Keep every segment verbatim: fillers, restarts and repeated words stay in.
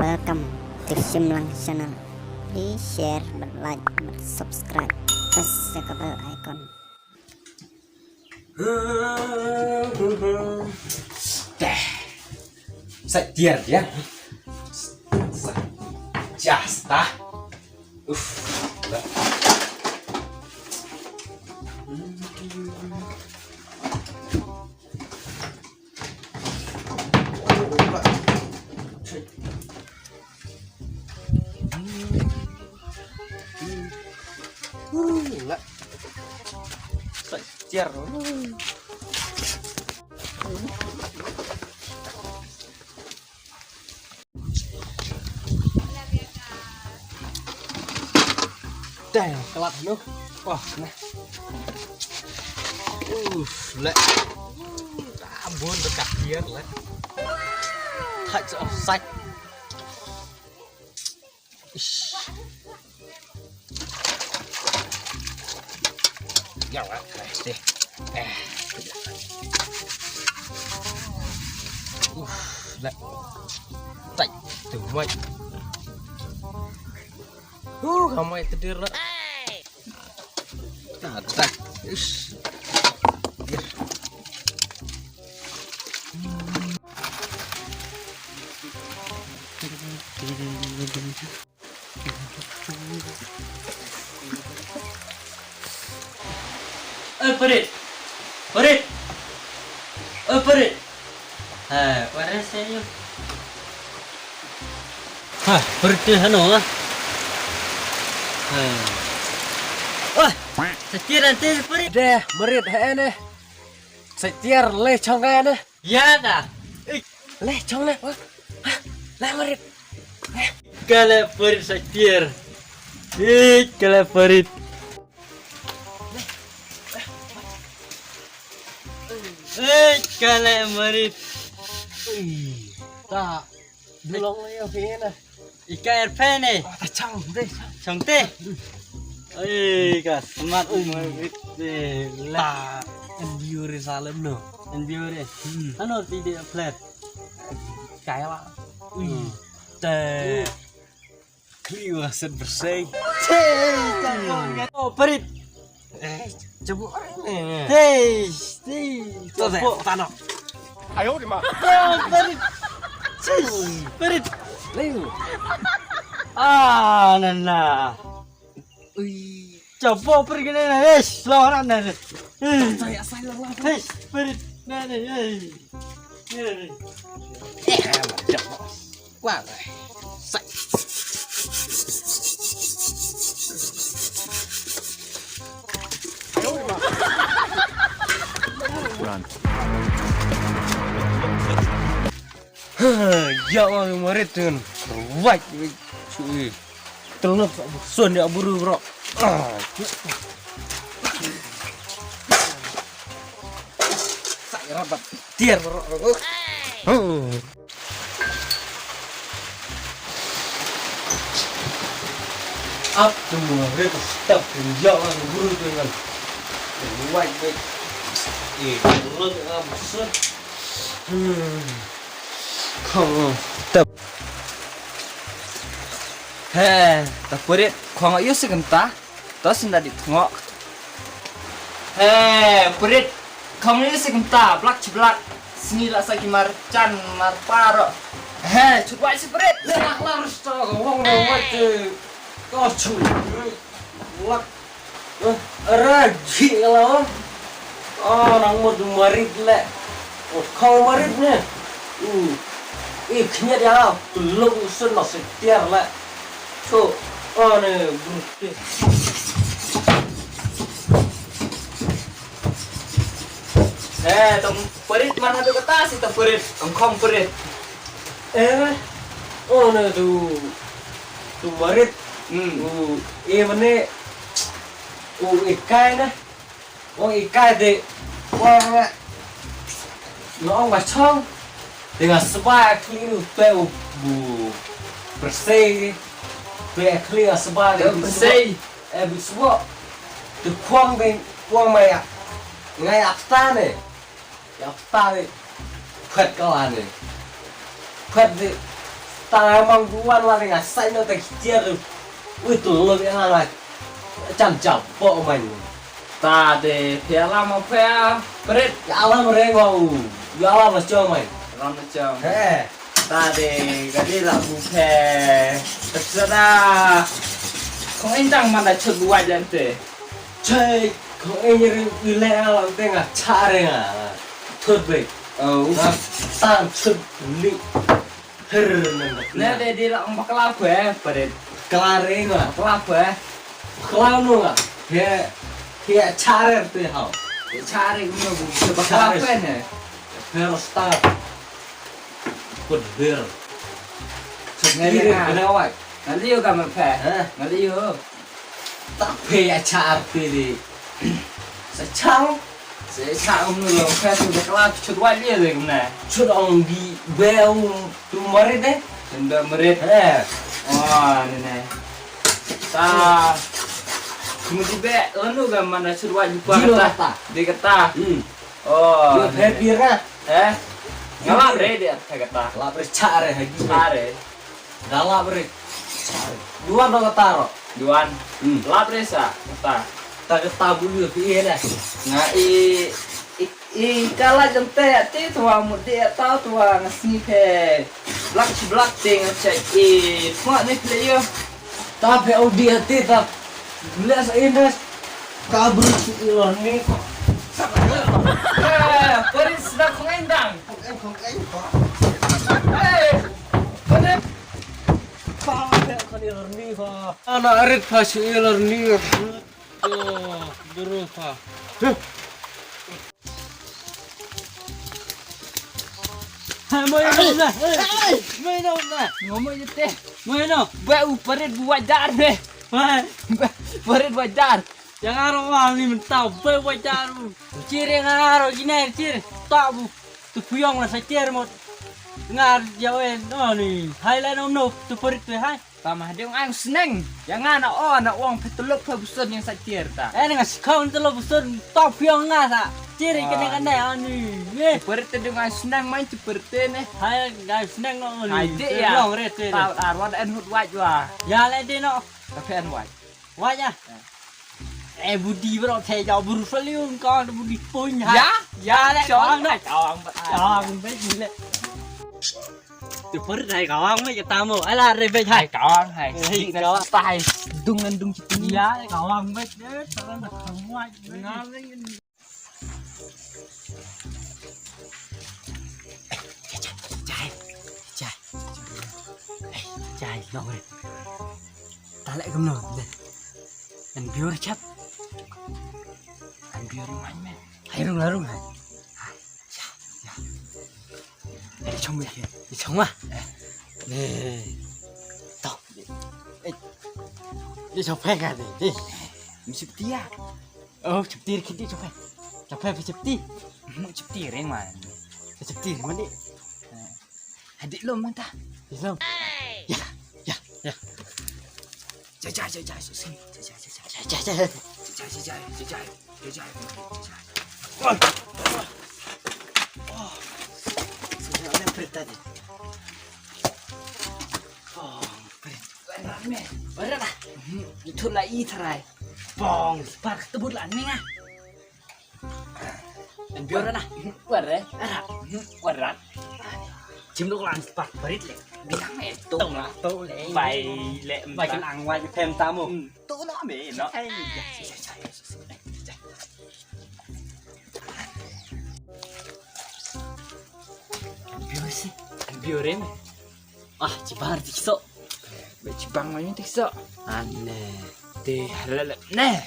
Welcome to Shimlang Channel. Please share, bad like, bad subscribe. Press the bell icon. Deh. Sa tiar dia. Sa. Jasta. Uff. Dai, kelat no. Wah, nah. Uff, le. Ah, bun dekat dia le. Touch of sight. Ish. Ya, wah, deh. Eh. Uff, le. Tai, tu mai. Uh, kamai tedir lah. Katak. Ish. Eh, Farid. Farid. Eh, Farid. Ha, Farid saya. Ha, Farid tu hano ah. Ha. Wah, setia nanti Farid. Deh, Marit ha ne. Setia le chong ka ne. Ya da. Eh, le chong ne. Wah. Ha, le Marit. Kale Farid setia. Eh, kale Farid. Ei, kale Marit. Ui, ta dulong le ya phi na. Ika er phi ne. Oh, ta chang de. Chang te. Ei, ka smart Marit de. La. En biure salem no. En biure. Hmm. Ano ti de flat. Kaya la. Ui. Hmm. Te. Kliwa set bersih. Hey, oh, Farid. Eh, coba orang ni. Hey, hey, coba. Tano. Ayo, di mana? Oh, Farid. Sis, Farid. Leo. Ah, nana. Ui. Coba pergi nana. Eh, lawan nana. Saya, saya lawan. Hey, Farid. Nana, hey. Wah, sai. Run. Ya, wah, Marit kan. Wah, cuy. Telep, sun ya buru, bro. Ah. Sai rabat. Tiar, bro. Oh. Ap tu mo re ko stap tu ya la buru tu ngan. Wai wai. Eh, lo am sut. Hmm. Khong tep. He, ta Prit, khong ayo si kenta. To sin da dip ngok. He, Prit, khong ayo si kenta, blak chi blak. Sini la sa ki mar chan mar paro. He, chut wai si Prit. Lah lah rus to ko wong wong wai tu. Ko chu. Blak. Eh, ara ji la. Oh, nang mo du Marit le. Oh, khong Marit ne. Uh. Eh, khnya dia. Tulung sun ma se tiar le. Cho. Oh, ne, brute. Eh, tong Prit mana tu kata si ta Prit. Tong khong Prit. Eh, oh, ne, tu. Tu Marit. Hmm. Uh, eh, mane. U ikai na. U ikai te. Wa. No ong ba chong. Te nga sba khli nu te u bu. Persei. Te khli nga sba te persei. E bu sbo. Te kuang te kuang ma ya. Nga ya pta ne. Ya pta ne. Phet ka la ne. Phet de. Ta mang buan la nga sai no ta kitia tu. Ui tu lo ya la. Cham cham po man. Ta de pia la ma pia. Prit. Ya la ma reng wa u. Ya la ma chong man. La ma chong. He. Ta de ka de la bu phe. Ta sa da. Kong in dang man da chut buat jan te. Chai kong in ri u le la te nga cha re nga. Thut be. Oh. Nga tan chut li. Her nang. Na de di la ong bakla phe, pare. Bakla re nga. Bakla phe. Bakla no nga. He, he chare te hao. He chare no bu. Bakla phe ne. Her star. Put her. Ngai le nga. Kena wai. Ngali yo ka ma phe. He? Ngali yo. Ta phe ya char phe de. Sa chang. Sa chang um lo ka tu de kla chut wa le de ne. Chut ong bi be um tu mare de. Tunda mare. Eh. Oh, ne ne. Ta. Mu di be lanu ga mana chut wa ju pa. Di lo ta. Di kata. Hmm. Oh. Yo phe pira. Eh. Ngala re de kata. La bre chare ha gi. Chare. Nga lap re. Duan no kata ro. Duan. Hmm. Lap re sa kata. Ta kata bulu pi e na. Nga i i i kala jam te ati tuwa mudi ata tuwa nga sngi phe. Blak chi blak te nga chai i tuwa ni phle yo. Ta phe odi ati ta. Bulu sa indes. Ka bulu si ilor ni. Eh, paris da kong endang. Kong en kong en ko. Eh, paris. Ana arit pha shu ilar ni. Oh, bro pha. Hai, mai no na. Mai no na. Ngomong jete. Mai no. Ba u parit buat dar be. Hai. Parit buat dar. Yang aro wang ni mentau be buat dar. Ciri ngaro gini ciri. Tak bu. Tu puyong la sa cer mot. Ngar jawen no ni. Hai la nom no tu parit tu hai. Tama ding ang sneng. Yang ana o ana ong petuluk pe busun yang sa cer ta. Eh nga skau petuluk busun top yang nga sa. Ciri kene kene ani. Ye. Perte ding ang sneng main perte ne. Hai nga sneng no ni. Hai de ya. Long re te. Tau arwan en hut waj wa. Ya le de no. Tapi en waj. Waj ya. Eh budi bro te jauh buru faliung kau budi pun hai. Ya. Ya le kau ang. Kau ang bet le. Tu pur hai kawang mai kita mo. Ala re bej hai. Hai kawang hai. Hai kawang. Ta hai. Dung ngan dung chitu. Ya kawang bej. Jai. Jai. Jai no re. Ta leh kumno. An biur chap. An biur mai me. Hai rung la rung hai. Hai. Ya. Ya. Eh, chong me. Ni chong ma. Eh. Ni. Tok. Eh. Ni chong phe ka ni. Ni. Mi chipti ya. Oh, chipti ki di chong phe. Chong phe chipti. Mu chipti reng ma. Chipti reng ma di. Hadik lom manta. Lom. Ya. Ya. Ya. Jajai, jajai, susin. Jajai, jajai. Jajai, jajai. Jajai, jajai. Jajai, jajai. Jajai. Oh. Sudah ada perintah ni. Oh, perintah. Berat lah. Itu lah i tharai. Bong, spark tebut lah ni ah. Biar na. Warat. Warat. Jim dok lan spark berit le. Bilang eh tu lah tu le. Bai le. Bai kan ang wai pem tamu. Tu no me no. Biar sih. Biar em. Ah, chibar tikso. Be chibang ma ïa tikso. Ane. Te halal ne.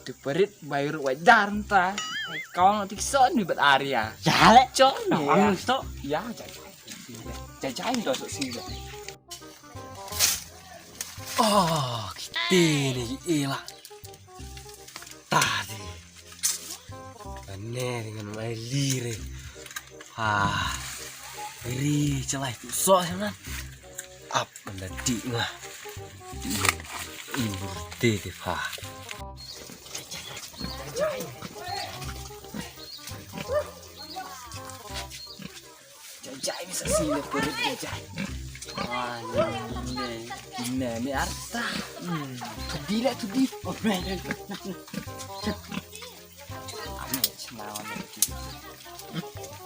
Tu perit bai ruh wajar nta. Kau nang tikso ni bet aria. Ya le. Chon ni. Ang tikso. Ya, jajai. Jajai ni dosa sila. Oh, kita ni ila. Tadi. Kane dengan mai lire. Ha. Ri chalai tu so sana. Ap manda di nga. Di nga. Ibu de de pa. Jajai. Jajai bisa sini perut jajai. Wah, ne, ne, ne, ne, arta. Hmm, tu di lah, tu di. Oh, ne, ne, ne. Ame chna ame ki.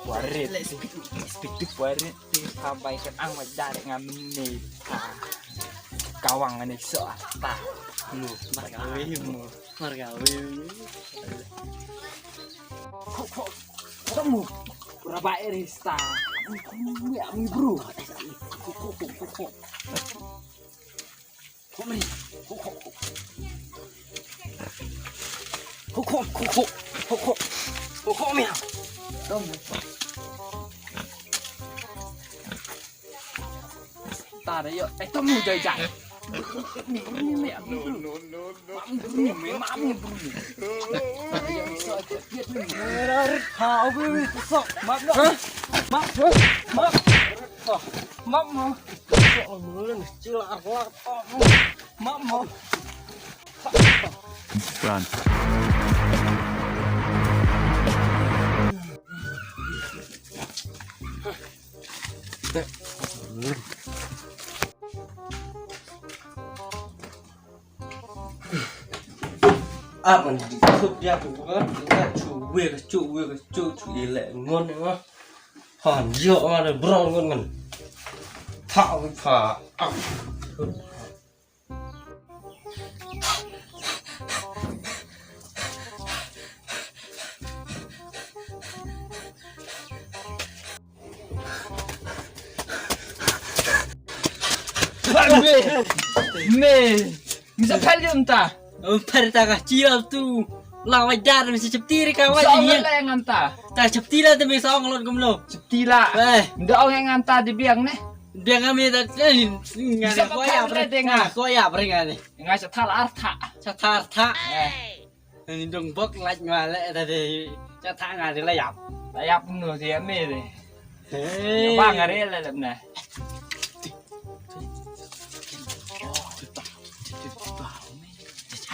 Warit. Let's speak, let's speak to warit. Ti pa bai kan ang wa dari ngam ne. Ah. Kawang ne so ta. Lu marga we mo. Marga we. Ko ko. Kamu. Raba erista. Ya mi bro. Ko ko ko ko. Hombre, hook, hook, hook. Hook, hook, hook, hook. Hook, hook. Hook, hook, mira. Toma. Tara yo, eh, toma, ya, ya. No, no, no, no. Mami, mami, mami. Tara yo, so, ha, oke, oke, so, map, no. Map, map. Oh, map, map. Run. Ah, man, di thup dia ku kan, chu wir, chu wir, chu, chu ile ngon ngon. Han yo ma de bro ngon ngon. Tha wi pha. Ah. Me, me, mi sa phal jum ta. Phal ta ka chia tu. La wa dar mi sa chapti ri ka wa. Sa ong la ngam ta. Ta chapti la te mi sa ong lot gum lo. Chapti la. Eh. Nda ong ngam ta di biang ne. Biang ami ta. Nga ko ya bre nga. Ko ya bre nga ne. Nga sa thal artha. Sa thal artha. Eh. Ni dong bok laj nga le ta de. Sa tha nga de la yap. La yap no de ami de. Hey. Ba nga re la lep na.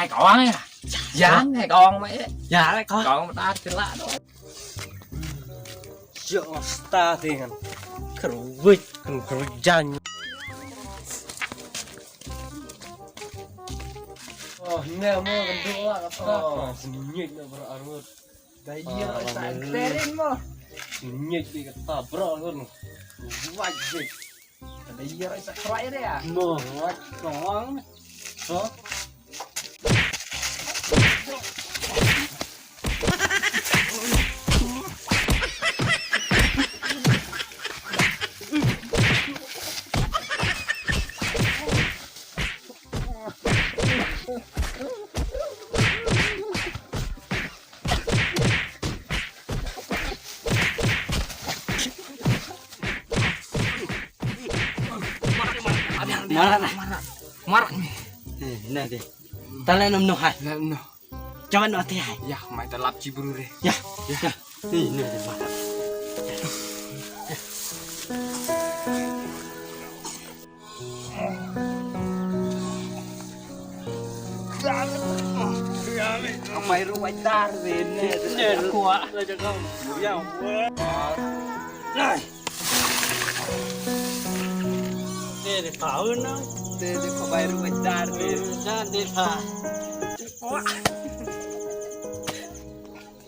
Hai kawang ya. Yang hai kawang mai. Ya hai kawang. Kawang ta tila do. Yo sta dengan kerwit kan kerjan. Oh, ne mo kan doa kata. Oh, senyit na berarut. Dai ya sa terin mo. Senyit ni kata berarut. Wajib. Kada iya rai sa krai dia. Mo, wat kong. So. Marak na. Marak ni. Eh, na de. Tala nom no hai. Na no. Jawan no te hai. Ya, mai ta lap chi bru re. Ya. Ya. Ni, ni, ni, marak. Mai ruwai dar de ne. Ne, kuat. Ya. Ai. Te de pau na. Te de ko bai ru bai dar de. Na de pa.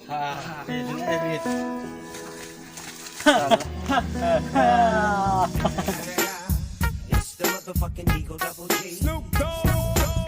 Ha, te de de. It's the motherfucking Eagle Double G. Snoop Dogg.